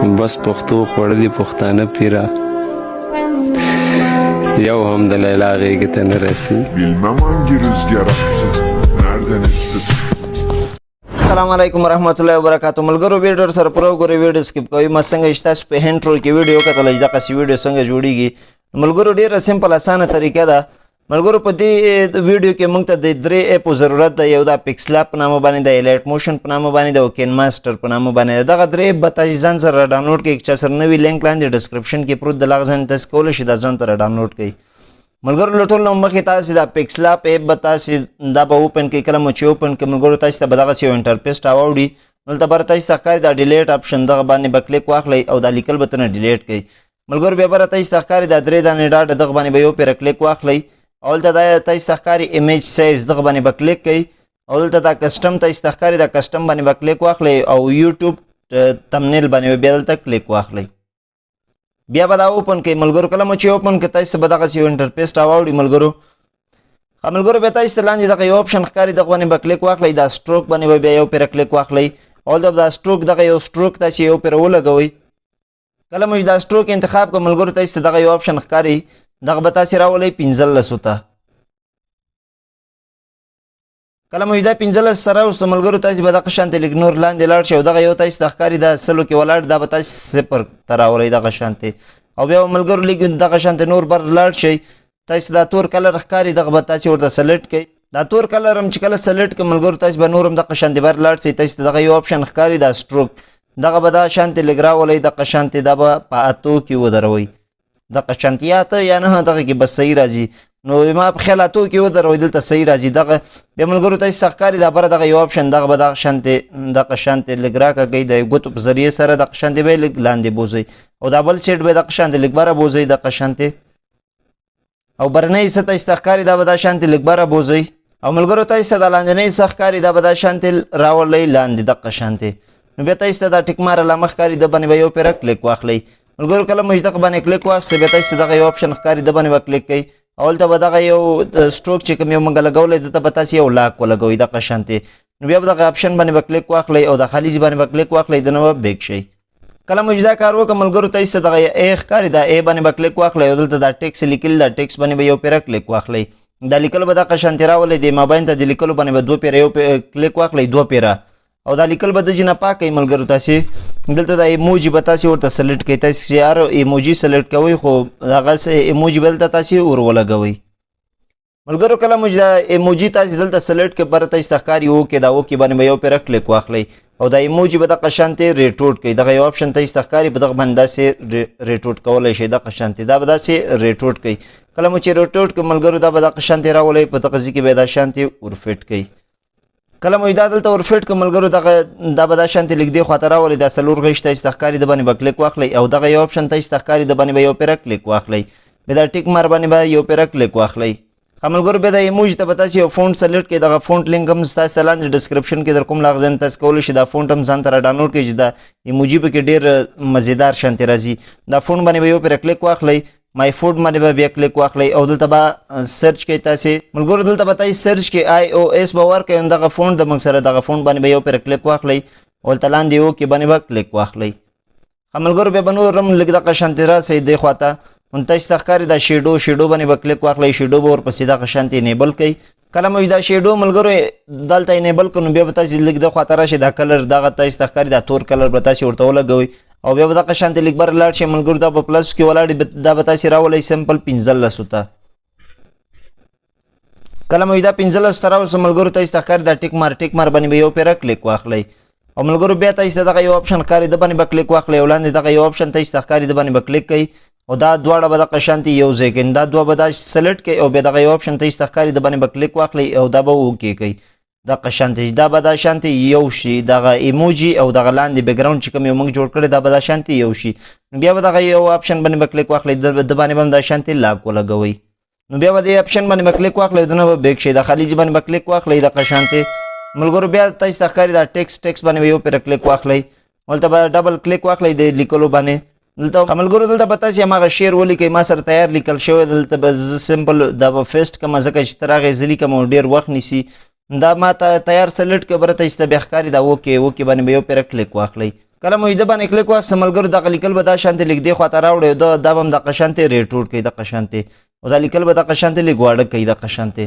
بس پښتو خوړلي پښتانه پیره یو هم د لیلا غېږې ته نه رسي. Bilmem hangi rüzgar attı, nereden esti. السلام علیکم ورحمت الله وبرکاتو. ملګرو، ویډیو سره پوره وګورئ، ویډیو سکیپ کوئ مه. څنګه چې تاسو په انټرو کې ویډیو کتل چې دغسې ویډیو څنګه جوړیږي، ملګرو، ډېره simple اسانه طریقه ده. ملګرو، په دې ویډیو کې موږ ته د درې اپو ضرورت دی. یو دا PixelLab په نامه باندې، د Alight Motion په نامه باندې، د KineMaster په نامه باندې. دغه درې اپ به تاسو ځان سره ډاونلوډ کړئ. که چا سره نه وي، لینک لاندې description کې پروت د هغه ځای نه تاسو کولی شئ دا ځان ته ډاونلوډ کړئ. ملګرو، له ټولو مخکې تاسې دا PixelLab اپ به تاسې دا به open کړئ. کله مو چې open کړئ، ملګرو، تاسې ته به دغسې یو interface راواوړي. دلته بره تاسې ته ښکاري دا delete option، دغه باندې به کلیک واخلئ او دا لیکل به ترنه delete کړئ. ملګرو، بیا بره تاسې ته ښکاري دا درې دانې dot، دغه باندې به یو پېره کلیک واخلئ او دلته دا تاسې ته ښکاري image size، دغه باندې به کلیک کړئ او دلته دا custom تاسې ته ښکاري، دا custom باندې به کلیک واخلئ او YouTube thumbnail باندې به بیا دلته کلیک واخلئ. بیا به دا open کړئ. ملګرو، کله مو چې open کړئ، تاسې ته به دغسې یو interface راواوړي. ملګرو، ښه ملګرو، بیا تاسې ته لاندې دغه یو option ښکاري، دغه باندې به کلیک واخلئ. دا stroke باندې به بیا یو پېره کلیک واخلئ او دلته دا stroke، دغه یو stroke تاسې یو پېره ولګوئ. کله مو چې دا stroke انتخاب کړ، ملګرو، تاسې ته دغه یو option ښکاري، دغه به تاسې راولئ 15 ته. کله مو چې دا 15 ته راوستو، ملګرو، تاسې به دغه شانتې لږ نور لاندې لاړ شئ او دغه یو تاسې ته ښکاري دا 100 کې ولاړ، دا به تاسې 0 ته راولئ دغه شانتې. او بیا به ملګرو لږ دغه شانتې نور بر لاړ شئ، تاسې دا تور color ښکاري، دغه به تاسې ورته select کړئ. دا تور color هم چې کله select کړئ، ملګرو، تاسې به نور هم دغه شانتې بر لاړ شئ، تاسې ته دغه یو option ښکاري دا stroke، دغه به دا شانتې لږ راولئ دغه شانتې، دا به په 8 کې ودروئ دغه شانتې، یا 8 یا 9، دغه کې به صحیح راځي. نو ما په خیال 8 کې ودروئ، دلته صحیح راځي. دغه بیا ملګرو تاسې ته ښکاري دا بره دغه یو option، دغه به دغه شانتې دغه شانتې لږ راکاږئ د ګوتو په ذریعه سره، دغه شانتې به یې لږ لاندې بوځئ او دا بل سیټ به یې دغه شانتې لږ بره بوځئ دغه شانتې، او برنۍ حصه تاسې ته ښکاري دا به دا شانتې لږ بره بوځئ. او ملګرو، تاسې ته دا لاندېنۍ حصه ښکاري، دا به دا شانتې راولئ لاندې دغه شانتې. نو بیا تاسې ته دا tick mark علامه ښکاري، ده باندې به یو پېره کلیک واخلئ. ملګرو، کله مو چې دغه باندې کلیک واخیستی، بیا تاسې ته دغه یو option ښکاري، ده باندې به کلیک کړئ او دلته به دغه یو stroke چې کوم یو موږ لګولی، دلته به تاسې یو lock ولګوئ دغه شانتې. نو بیا به دغه option باندې به کلیک واخلئ او د خالي ځای باندې به کلیک واخلئ، دنه به back شئ. کله مو چې دا کار وکړ، ملګرو، تاسې ته دغه ای ښکاري، دا ای باندې به کلیک واخلئ او دلته دا ټیکس لیکل، دا ټیکس باندې به یو پېره کلیک واخلئ. دا لیکل به دغه شانتې راولئ، د مابین ته د لیکلو باندې به دوه پېره یو کلیک واخلئ، دوه پېره، او دا لیکل به د ځینه پاک کړئ. ملګرو، تاسې دلته دا ایموجي به تاسې ورته select کړئ. تاسې چې هر ایموجي select کوئ، خو هغه ایموجي به دلته تاسې ور ولګوئ. ملګرو، کله مو چې دا ایموجي تاسې دلته select کړئ، بره تاسې ته ښکاري okay، دا okay باندې به یو پېره کلیک واخلئ او دا ایموجي به دغه شانتې rotate کړئ. دغه یو option تاسې ته ښکاري، په دغه باندې داسې rotate کولی شئ دغه شانتې، دا به داسې rotate کړئ. کله مو چې rotate کړئ، ملګرو، دا به دغه شانتې راولئ، په دغه ځای کې به دا شانتې ورفټ کړئ. کله مو چې دا دلته ورفټ کړ، ملګرو، دغه دا به دا شانتې لږ دې خواته راولئ، دا څلور غیش تاسې ته ښکاري، ده باندې به کلیک واخلئ او دغه یو option تاسې ته ښکاري، ده باندې به یو پېره کلیک واخلئ، بیا دا tick mark باندې به یو پېره کلیک واخلئ. ښه ملګرو، بیا دا ایموجي ته به تاسې یو font select کړئ. دغه font link هم ستاسې لاندې description کې در کوم، له هغه ځای نه تاسې کولی شئ دا font هم ځان ته را ډاونلوډ کړئ چې دا ایموجي پکې ډېر مزیدار شانتې راځي. دا font باندې به یو پېره کلیک واخلئ، my font باندې به بیا کلیک واخلئ او دلته به search کړئ تاسې. ملګرو، دلته به تاسې search کړئ iOS به ورکړئ، نو دغه font د موږ سره دغه font باندې به یو پېره کلیک واخلئ او دلته لاندې okay باندې به کلیک واخلئ. ښه ملګرو، بیا به نور هم لږ دغه شانتې راسئ دې خواته، نو تاسې ته ښکاري دا shadow، shadow باندې به کلیک واخلئ، shadow به ورپسې دغه شانتې enable کړئ. کله مو چې دا shadow ملګرو دلته enable کړو، نو بیا به تاسې لږ دې خواته راشئ، دا color دغه تاسې ته ښکاري، دا تور color به تاسې ورته ولګوئ او بیا به دغه شانتې لږ بره لاړ شئ. ملګرو، دا په plus کې ولاړ دي، دا به تاسې راولئ simple 15 ته. کله مو چې دا 15 ته راوستو، ملګرو، تاسې ته ښکاري دا tick mark، tick mark باندې به یو پېره کلیک واخلئ او ملګرو بیا تاسې ته دغه یو option ښکاري، ده باندې به کلیک واخلئ او لاندې دغه یو option تاسې ته ښکاري، ده باندې به کلیک کړئ او دا دواړه به دغه شانتې یو ځای کړئ. دا دوه به دا select کړئ او بیا دغه یو option تاسې ته ښکاري، ده باندې به کلیک واخلئ او دا به okay کړئ دغه شانتې. دا به دا شانتې یو شي، دغه ایموجي او دغه لاندې background چې کوم یو موږ جوړ کړی، دا به دا شانتې یو شي. نو بیا به دغه یو option باندې به کلیک واخلئ، ده باندې به هم دا شانتې lock ولګوئ. نو بیا به دې option باندې به کلیک واخلئ، دنه به back شئ، د خالي ځای باندې به کلیک واخلئ دغه شانتې. ملګرو، بیا تاسې ته ښکاري دا ټیکس، ټیکس باندې به یو پېره کلیک واخلئ، دلته به double click واخلئ د لیکلو باندې. دلته ملګرو دلته به تاسې هماغه شعر ولیکئ، ما سره تیار لیکل شوی، دلته به زه simple دا به paste کړم، ځکه چې تر هغې زه لیکم او ډېر وخت نیسي. دا ما ته تیار select کړ، بره تاسې ته بیا ښکاري دا okay، okay باندې به یو پېره کلیک واخلئ. کله مو د باندې کلیک واخیست ملګرو دغه لیکل به دا شانتې لږ دې خواته راوړئ او دا به هم دغه شانتې ریټوټ کوي دغه شانتې، او دا لیکل به دغه شانتې لږ واړه کوي دغه شانتې.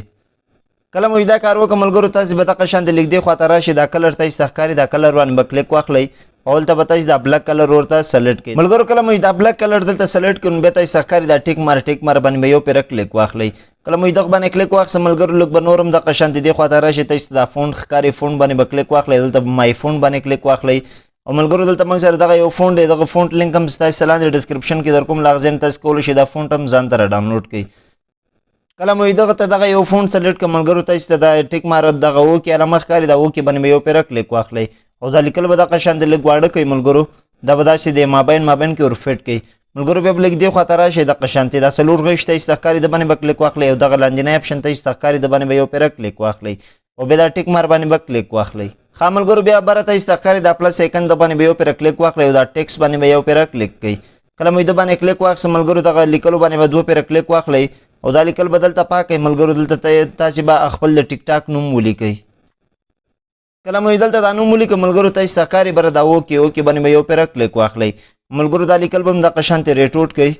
کله مو دا کار وکړ ملګرو تاسې به دغه شانتې لږ دې خواته راشي، دا colour تاسې ته ښکاري، دا colour باندې به کلیک واخلئ او دلته به تاسې دا black colour ورته select کړئ. ملګرو کله مو دا black colour دلته select کړئ نو بیا تاسې ته ښکاري دا tick mark، tick mark باندې به یو پیره کلیک واخلئ. کله مو دغه باندې کلیک واخیست ملګرو لږ به نور هم دغه شانتې دې خواته راشي، تاسې ته دا font ښکاري، font باندې به کلیک واخلئ، دلته به my font باندې کلیک واخلئ. او ملګرو دلته موږ سره دغه یو font دی، دغه font link هم ستاسې لاندې description کې در کوم، له هغه ځای نه تاسې کولی شئ دا font هم ځان ته را download کړئ. کله مو دغه ته دغه یو font select کړ ملګرو تاسې ته دا tick mark دغه OK علامه ښکاري، دا OK باندې به یو پیره کلیک واخلئ او دا لیکل به دغه شان د لږ واړه کوي ملګرو، دا به داسې د مابین مابین کې ور fit کوي. ملګرو بیا به لږ دې خواته راشئ دغه شانتې دا څلور غشي تاسې ته ښکاري، د باندې به کلیک واخلئ او دغه لاندینی option تاسې ته ښکاري، د باندې به یو پیره کلیک واخلئ او بیا دا tick mark باندې به کلیک واخلئ. ښه ملګرو بیا بره تاسې ته ښکاري دا plus icon، د باندې به یو پیره کلیک واخلئ او دا ټیکس باندې به یو پیره کلیک کوي. کله مو د باندې کلیک واخیست ملګرو دغه لیکلو باندې به دوه پیره کلیک واخلئ او دا لیکل به دلته پاک کړئ. ملګرو دلته تاسې به خپل د ټیک ټاک نوم ولیکئ. کله مو دلته دا نوم ولیکئ ملګرو تاسې ته ښکاري بره دا OK OK باندې به یو پیره کلیک واخلئ. ملګرو دا لیکل به هم دغه شانتې ریټوټ کړئ،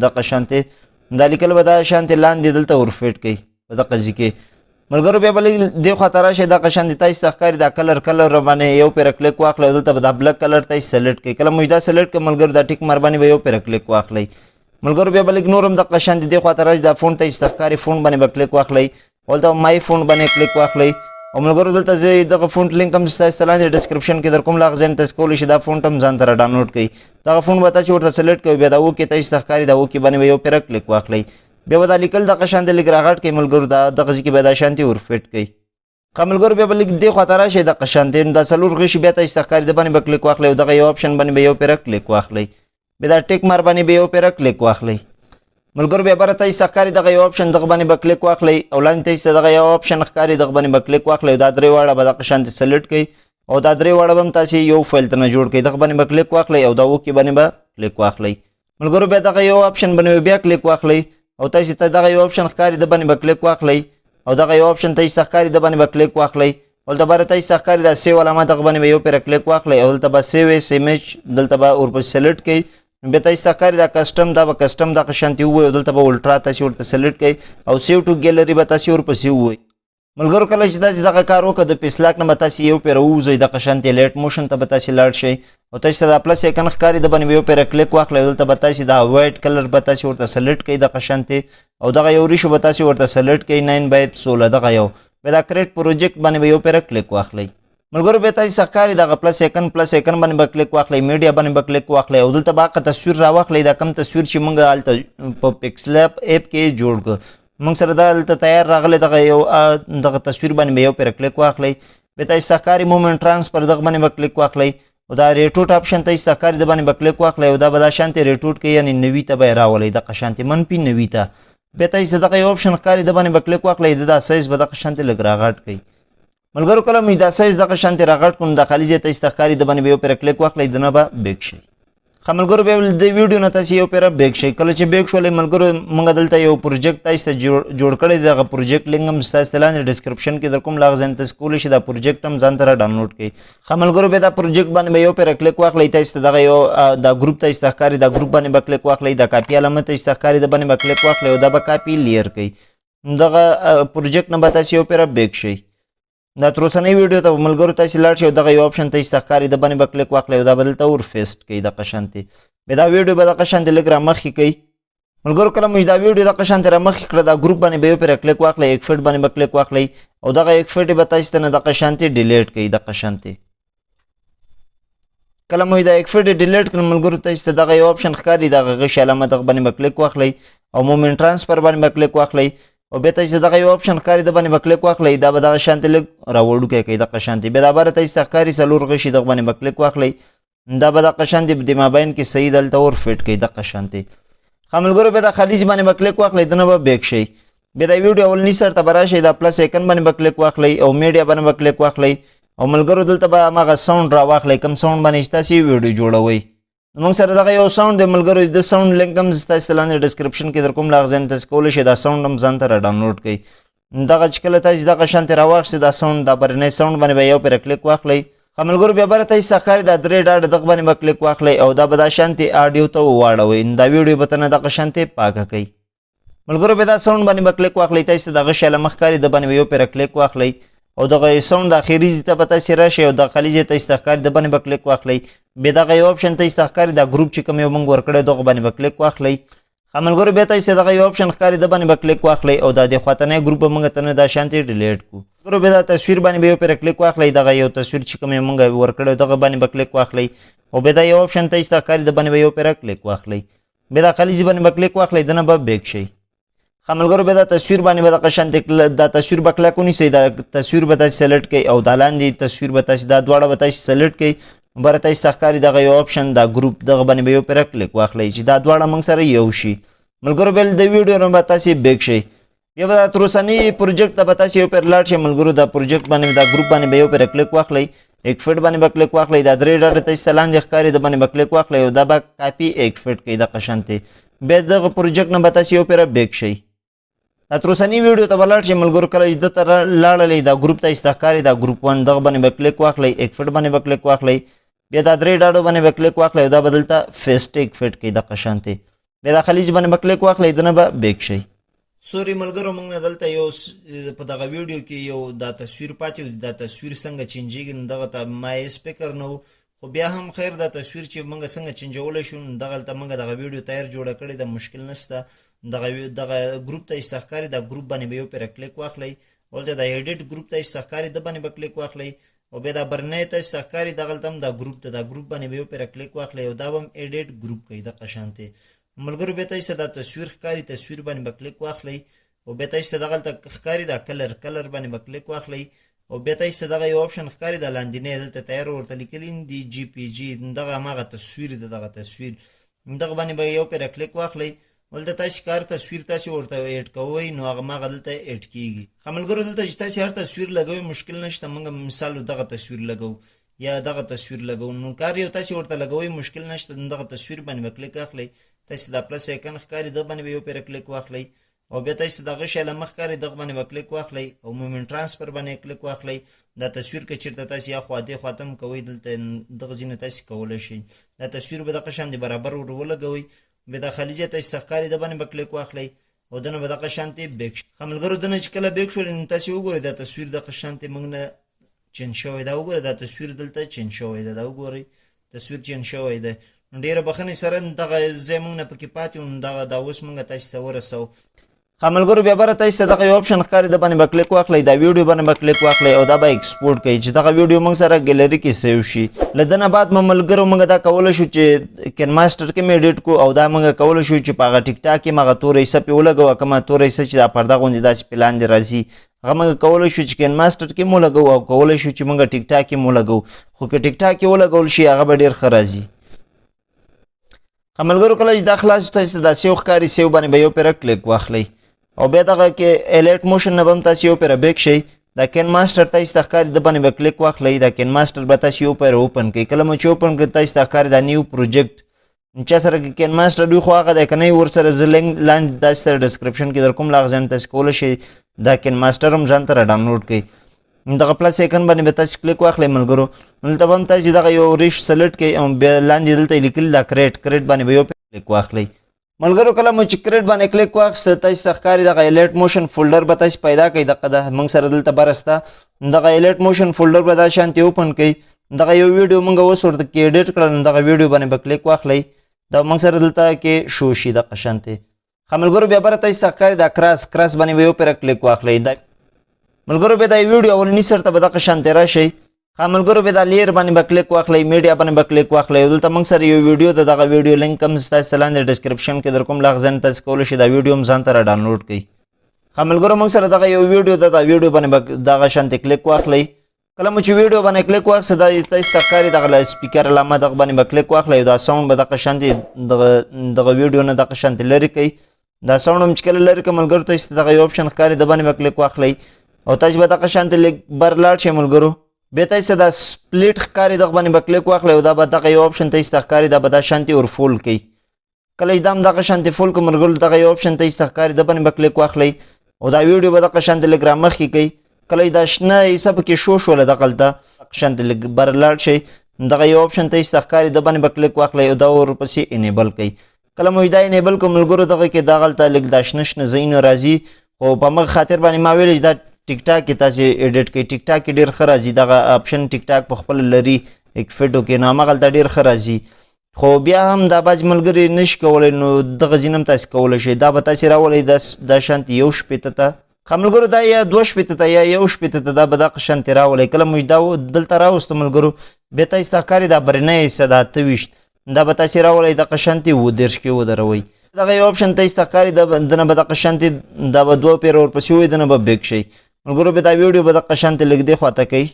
دغه شانتې دا لیکل به دا شانتې لاندې دلته ور fit کړئ په دغه ځای کې. ملګرو بیا به لږ دې خواته راشئ دغه شانتې تاسې ته ښکاري دا colour، colour باندې یو پیره کلیک واخلئ او دلته به دا black colour تاسې select کړئ. کله مو دا select کړئ ملګرو دا tick mark باندې به یو پیره کلیک واخلئ. ملګرو بیا به لږ نور هم دغه شانتې دې خواته راشئ، دا font تاسې ته ښکاري، font باندې به کلیک واخلئ، دلته my font باندې کلیک واخلئ. او ملګرو دلته زه دغه font link هم ستاسې ته لاندې description کې در کوم، له هغه ځای نه تاسې کولی شئ دا font هم ځان ته را download کړئ. دغه font به تاسې ورته select کړئ، بیا دا OK تاسې ته ښکاري، دا OK باندې به یو پیره کلیک واخلئ. بیا به دا لیکل دغه شان د لږ راغټ کړئ ملګرو، دا دغه ځای کې به دا شانتې ور fit کړئ. ښه ملګرو بیا به لږ دې خواته راشئ دغه شانتې، نو دا څلور غشي بیا تاسې ته ښکاري، د باندې به کلیک واخلئ او دغه یو option باندې به یو پیره کلیک واخلئ، بیا دا tick mark باندې به یو پیره کلیک واخلئ. ملګرو بیا بره تاسې ته ښکاري دغه یو option، دغه باندې به کلیک واخلئ او لاندې تاسې ته دغه یو option ښکاري، دغه باندې به کلیک واخلئ او دا درې واړه به دغه شانتې select کړئ او دا درې واړه به هم تاسې یو فایل ته نه جوړ کړئ. دغه باندې به کلیک واخلئ او دا OK باندې به کلیک واخلئ. ملګرو بیا دغه یو option باندې بیا کلیک واخلئ او تاسې ته دغه یو option ښکاري، د باندې به کلیک واخلئ او دغه یو option تاسې ته ښکاري، د باندې به کلیک واخلئ. دلته بره تاسې ته ښکاري دا save علامه، دغه باندې به یو پیره کلیک واخلئ او دلته به save as image دلته به ورپسې select کړئ. بیا تاسې ته ښکاري دا custom، دا به custom دغه شانتې ووایي او دلته به ultra تاسې ورته select کړئ او save to gallery به تاسې ورپسې ووایي. ملګرو کله چې تاسې دغه کار وکړ د PixelLab نه به تاسې یو پیره ووځئ دغه شانتې Alight Motion ته به تاسې لاړ شئ او تاسې ته دا plus icon ښکاري، د باندې به یو پیره کلیک واخلئ او دلته به تاسې دا white colour به تاسې ورته select کړئ دغه شانتې او دغه یو ratio به تاسې ورته select کړئ 9:16 دغه یو، بیا دا create project باندې به یو پیره کلیک واخلئ. ملګرو بیا تاسې ته ښکاري دغه plus icon، plus icon باندې به کلیک واخلئ، media باندې به کلیک واخلئ او دلته به هغه تصویر راواخلئ، دا کوم تصویر چې موږ هلته په PixelLab app کې جوړ کړو، موږ سره دا دلته تیار راغلی دغه یو دغه تصویر باندې به یو پیره کلیک واخلئ. بیا تاسې ته ښکاري moment transfer، دغه باندې به کلیک واخلئ او دا rotate option تاسې ته ښکاري، د باندې به کلیک واخلئ او دا به دا شانتې rotate کړئ، یعنې 90 ته به یې راولئ دغه شانتې -90 ته. بیا تاسې ته دغه یو option ښکاري، د باندې به کلیک واخلئ، د دا سایز به دغه شانتې لږ راغټ کړئ. ملګرو کله مو چې دا سایز دغه شانتې راغټ کړو نو دا خالي ځای تاسې ته ښکاري، د باندې به یو پیره کلیک واخلئ، دنه به back شئ. ښه ملګرو بیا د ویډیو نه تاسې یو پیره back شئ. کله چې back شولئ ملګرو موږ دلته یو project تاسې ته جوړ کړی دی، دغه project link هم ستاسې ته لاندې description کې در کوم، له هغه ځای نه تاسې کولی شئ دا project هم ځان ته را download کړئ. ښه ملګرو بیا دا project باندې به یو پیره کلیک واخلئ، تاسې ته دغه یو دا group تاسې ته ښکاري، دا group باندې به کلیک واخلئ، دا کاپي علامه تاسې ته ښکاري، د باندې به کلیک واخلئ او دا به copy layer کړئ. دغه project نه به تاسې یو پیره back شئ. دا تر اوسنۍ ویډیو ته ملګرو تاسې لاړ شئ او دغه یو option تاسې ته ښکاري، د باندې به کلیک واخلئ او دا به دلته ور paste کړئ دغه شانتې. بیا دا ویډیو به دغه شانتې لږ رامخکې کړئ. ملګرو کله مو چې دا ویډیو دغه شانتې رامخکې کړه، دا group باندې به یو پیره کلیک واخلئ، effect باندې به کلیک واخلئ او دغه effect به تاسې ته نه دغه شانتې delete کړئ دغه شانتې. کله مو دا effect delete کړ ملګرو تاسې ته دغه یو option ښکاري، دغه غشي علامه دغه باندې به کلیک واخلئ او moment transfer باندې به کلیک واخلئ او بیا تاسې دغه یو option ښکاري، د باندې به کلیک واخلئ، دا به دغه شانتې لږ راوړوکی کوي دغه شانتې. بیا دا بره تاسې ته ښکاري څلور غشي، دغه باندې به کلیک واخلئ، دا به دغه شانتې د مابین کې صحیح دلته ور fit کوي دغه شانتې. ښه ملګرو بیا دا خالي ځای باندې به کلیک واخلئ، دنه به back شئ. بیا دا ویډیو اولني سر ته به راشئ، دا plus icon باندې به کلیک واخلئ او media باندې به کلیک واخلئ او ملګرو دلته به هماغه sound راواخلئ کوم sound باندې چې تاسې ویډیو جوړوئ. موږ سره دغه یو sound دی ملګرو، د sound link هم ستاسې لاندې description کې در کوم، له هغه ځای نه تاسې کولی شئ دا sound هم ځان ته را download کړئ. دغه چې کله تاسې دغه شانتې راواخیستئ دا sound، دا برنی sound باندې به یو پیره کلیک واخلئ. ښه ملګرو بیا بره تاسو ته ښکاري دا درې ډاډه دغه باندې به کلیک واخلئ او دا به دا شانتې آډیو ته واړوئ. نو دا ویډیو به تنه دغه شانتې پاکه کړئ. ملګرو بیا دا sound باندې به کلیک واخلئ، تاسو ته دغه شی له مخ ښکاري، د باندې به یو پیره کلیک واخلئ او دغه sound د اخري ځای ته به تاسې راشئ او د خالي ځای تاسو ته ښکاري د باندې به کلیک واخلئ. بیا دغه یو option تاسو ته ښکاري دا ګروپ چې کوم یو موږ ورکړی دغه باندې به کلیک واخلئ. ښه ملګرو بیا تاسو ته دغه یو option ښکاري د باندې به کلیک واخلئ او دا د خواته ګروپ به موږ ته نه دا شانتې delete کړو. ملګرو بیا دا تصویر باندې به یو پیره کلیک واخلئ، دغه یو تصویر چې کوم یو موږ ورکړی دغه باندې به کلیک واخلئ او بیا دا یو option تاسو ته ښکاري د باندې به یو پیره کلیک واخلئ. بیا دا خالي ځای باندې به کلیک واخلئ، دنه به back شئ. ښه ملګرو بیا دا تصویر باندې به دغه شانتې دا تصویر به کلک ونیسئ، دا تصویر به تاسې select کړئ او دا لاندې تصویر به تاسې دا دواړه به تاسې select کړئ. بره تاسې ته ښکاري دغه یو option دا ګروپ دغه باندې به یو پیره کلیک واخلئ چې دا دواړه موږ سره یو شي. ملګرو بیا د ویډیو نه به تاسې back شئ. بیا به دا تر اوسني پروجیکټ ته به تاسې یو پیر لاړ شئ. ملګرو دا پروجیکټ باندې دا ګروپ باندې به یو پیر کلیک واخلئ، effect باندې به کلیک واخلئ، دا درې ډاټه تاسې ته لاندې ښکاري د باندې به کلیک واخلئ او دا به copy effect کړئ دغه شانتې. بیا دغه پروجیکټ نه به تاسې یو پیره back شئ. دا تر اوسني ویډیو ته به لاړ شئ. ملګرو کله چې ده ته لاړلئ دا ګروپ تاسې ته ښکاري دا ګروپ 1 دغه باندې به کلیک واخلئ، effect باندې به کلیک واخلئ، بیا دا درې ډاډو باندې به کلیک واخلئ او دا به دلته paste effect کړئ دغه شانتې. بیا دا خلیج باندې به کلیک واخلئ، دنه به back شئ. sorry ملګرو موږ نه دلته یو په دغه ویډیو کې یو دا تصویر پاتې و، دا تصویر څنګه چینجیږي نو دغه ته ما هېڅ فکر نه و، خو بیا هم خیر دا تصویر چې موږ څنګه چینجولی شو نو دغلته موږ دغه ویډیو تیار جوړه کړې ده، مشکل نشته. دغه ګروپ ته تاسې ته ښکاري دا ګروپ باندې به یو پیره کلیک واخلئ، هلته دا edit group ته تاسې ته ښکاري د باندې به کلیک واخلئ او بیا دا برنۍ تاسې ته ښکاري دغلته هم دا ګروپ ته دا ګروپ باندې به یو پیره کلیک واخلئ او دا به هم edit group کوي دغه شانتې. ملګرو بیا تاسې ته دا تصویر ښکاري، تصویر باندې به کلیک واخلئ او بیا تاسې ته دغلته ښکاري دا color، color باندې به کلیک واخلئ او بیا تاسې ته دغه یو option ښکاري دا لاندینی دلته تیار ورته لیکلي دي JPG، دغه هماغه تصویر دی، دغه تصویر دغه باندې به یو پیره کلیک واخلئ. دلته تاسې که هر تصویر تاسې ورته add کوئ نو هغه هماغه دلته add کیږي. ښه ملګرو دلته چې تاسې هر تصویر لګوئ مشکل نشته، موږ مثال دغه تصویر لګوو یا دغه تصویر لګوو نو کار یو تاسې ورته لګوئ مشکل نشته. دغه تصویر باندې به کلیک اخلئ، تاسې دا plus icon ښکاري دغه باندې به یو پیره کلیک واخلئ او بیا تاسې دغه شی له مخ ښکاري دغه باندې به کلیک واخلئ او moment transfer باندې کلیک واخلئ. دا تصویر که چېرته تاسې یا خوا دې خوا ته هم کوئ دلته دغه ځینې تاسې کولی شئ. دا تصویر به دغه شان دې برابر ور ولګوئ، بیا دا خالي ځای تاسې ته ښکاري د باندې به کلیک واخلئ او دنه به دغه شانتې back شي. ښه ملګرو دنه چې کله back شول نو تاسې وګورئ دا تصویر دغه شانتې موږ نه change شوی، دا وګورئ دا تصویر دلته change شوی دی، دا وګورئ تصویر change شوی دی. نو ډېره بخښنې سره دغه ځای موږ نه پکې پاتې و، نو دغه دا اوس موږ تاسې ته ورسوو. ښه ملګرو بیا بره تاسې ته دغه یو option ښکاري د باندې به کلیک واخلئ، دا ویډیو باندې به کلیک واخلئ او دا به export کړئ چې دغه ویډیو موږ سره ګیلري کې save شي. له ده نه بعد مو ملګرو موږ دا کولی شو چې KineMaster کې مې edit کړو او دا موږ کولی شو چې په هغه ټیک ټاک کې هغه توره حصه پرې ولګوو، کومه توره حصه چې دا پرده غوندې داسې پرې لاندې راځي هغه موږ کولی شو چې KineMaster کې مو لګوو او کولی شو چې موږ ټیک ټاک کې مو لګوو، خو که ټیک ټاک کې ولګول شي هغه به ډېر ښه راځي. ښه ملګرو کله چې دا خلاص شو تاسې ته دا save ښکاري، save باندې به یو پیره کلیک واخلئ او بیا دغه کې Alight Motion نه به هم تاسې یو پیره back شئ. دا KineMaster تاسې ته ښکاري د باندې به کلیک واخلئ، دا KineMaster به تاسې یو پیره open کړئ. کله مو چې open کړئ تاسې ته ښکاري دا new project، چا سره که KineMaster وي خو هغه دی، که نه وي ورسره زه لینک لاندې تاسې سره description کې در کوم، له هغه ځای نه تاسې کولی شئ دا KineMaster هم ځان ته را download کړئ. دغه plus icon باندې به تاسې کلیک واخلئ ملګرو، دلته به هم تاسې دغه یو ریش select کړئ او بیا لاندې دلته یې لیکلي دا create، create باندې به یو کلیک واخلئ. ملګرو کله مو چې create باندې کلیک واخیست تاسې ته ښکاري دغه Alight Motion folder به تاسې پیدا کړئ، دغه ده موږ سره دلته بره شته. دغه Alight Motion folder به دا شانتې open کړئ. دغه یو ویډیو موږ اوس ورته کې edit کړل، نو دغه ویډیو باندې به کلیک واخلئ، دا موږ سره دلته کې شو شي دغه شانتې. ښه ملګرو بیا بره تاسې ته ښکاري دا cross، cross باندې به یو پیره کلیک واخلئ. دا ملګرو بیا دا ویډیو اولني سر ته به دغه شانتې راشئ. ښه ملګرو بیا دا layer باندې به کلیک واخلئ، media باندې به کلیک واخلئ. دلته موږ سره یو ویډیو ده، دغه ویډیو لینک هم ستاسې لاندې description کې در کوم، له هغه ځای نه تاسې کولی شئ دا ویډیو هم ځان ته را download کړئ. ښه ملګرو موږ سره دغه یو ویډیو ده، دا ویډیو باندې به دغه شانتې کلیک واخلئ. کله مو چې ویډیو باندې کلیک واخیست دا تاسې ته ښکاري دغه له سپیکر علامه، دغه باندې به کلیک واخلئ. دا sound به دغه شانتې دغه ویډیو نه دغه شانتې لرې کړئ. دا sound هم چې کله لرې کړئ ملګرو تاسې ته دغه یو option ښکاري، د باندې به کلیک واخلئ او تاسې به دغه شانتې لږ بر لاړ شئ ملګرو. بیا تاسې ته دا split ښکاري، دغه باندې به کلیک واخلئ او دا به دغه یو option تاسې ته ښکاري، دا به دا شانتې ور fold کړئ. کله چې دا هم دغه شانتې fold کړئ ملګرو دغه یو option تاسې ته ښکاري، د باندې به کلیک واخلئ او دا ویډیو به دغه شانتې لږ رامخکې کړئ. کله چې دا شنه حصه پکې شو شوله دغلته شانتې لږ بر لاړ شئ، دغه یو اپشن تاسو ته ښکاري، د باندې به کلیک واخلئ او دا ورپسې enable کړئ. کله مو دا enable کړو ملګرو، دغه کې دغلته لږ دا شنه شنه ځایونه راځي، خو په مغه خاطر باندې ما ویل چې دا ټیک ټاک کې تاسې edit کړئ. ټیک ټاک کې ډېر ښه راځي، دغه اپشن ټیک ټاک په خپله لري ایکفټو کې، نو همغلته ډېر ښه راځي. خو بیا هم دا بعضې ملګري نشي کولی، نو دغه ځینې هم تاسې کولی شئ. دا به تاسې راولئ دا شانتې 61 ته. ښه ملګرو، دا یا 62 ته یا 61 ته، دا به دغه شانتې راولئ. کله مو دا دلته راوستو ملګرو، بیا تاسې ته ښکاري دا برنۍ حصه ده 28، دا به تاسې راولئ دغه شانتې 37 کې ودروئ. دغه یو اپشن تاسې ته ښکاري، دنه به دغه شانتې دا به دوه پېره ورپسې وي، دنه به back شئ ملګرو. بیا دا ویډیو به دغه شانتې لږ دې خواته کوي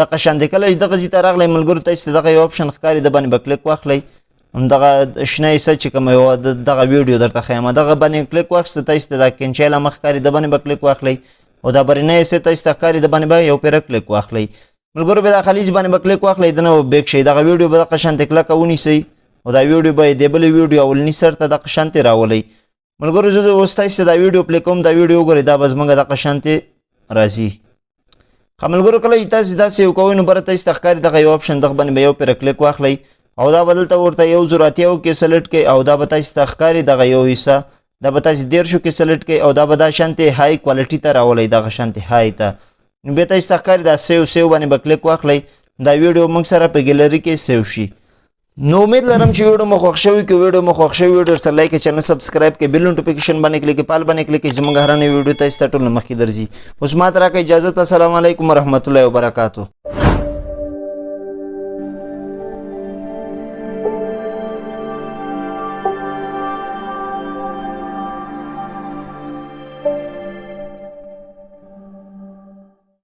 دغه شان دی. کله چې دغه ځای ته راغلی ملګرو، تاسې ته دغه یو اپشن ښکاري، د باندې به کلیک واخلئ. همدغه شنه حصه چې کومه یوه دغه ویډیو درته ښیم، دغه باندې کلیک واخیسته، تاسې ته دا کینچۍ علامه ښکاري، د باندې به کلیک واخلئ او دا برینۍ حصه تاسې ته ښکاري، د باندې به یو پېره کلیک واخلئ ملګرو. بیا دا خالي ځای باندې به کلیک واخلئ، دنه به back شئ. دغه ویډیو به دغه شانتې کلکه ونیسئ او دا ویډیو به یې د بلې ویډیو اولني سر ته دغه شانتې راولئ ملګرو. زه اوس تاسې ته دا ویډیو play کوم، دا ویډیو وګورئ، دا به زموږ دغه شانتې راځي. ښه ملګرو، کله چې تاسې داسې یو کوئ، نو بره تاسې ته ښکاري دغه یو اپشن، دغه باندې به یو پېره کلیک واخلئ او دا به دلته ورته 1080 کې select کړئ او دا به تاسې ته ښکاري دغه یو حصه، دا به تاسې 30 کې select کړئ او دا به دا شانتې high quality ته راولئ، دغه شانتې high ته. نو بیا تاسې ته ښکاري دا save، save باندې به کلیک واخلئ، دا ویډیو موږ سره په ګیلري کې save شي. نو امید لرم چې ویډیو مو خوښ شوی. که ویډیو مو خوښ شوی، ویډیو سره like، channel subscribe کړئ، bell notification باندې کلیک کړئ، په all باندې کلیک کړئ، زموږ هره نوې ویډیو تاسو ته ټول مخکې درځي. اوس ما ته راکړئ اجازه. السلام علیکم ورحمت الله وبرکاتو.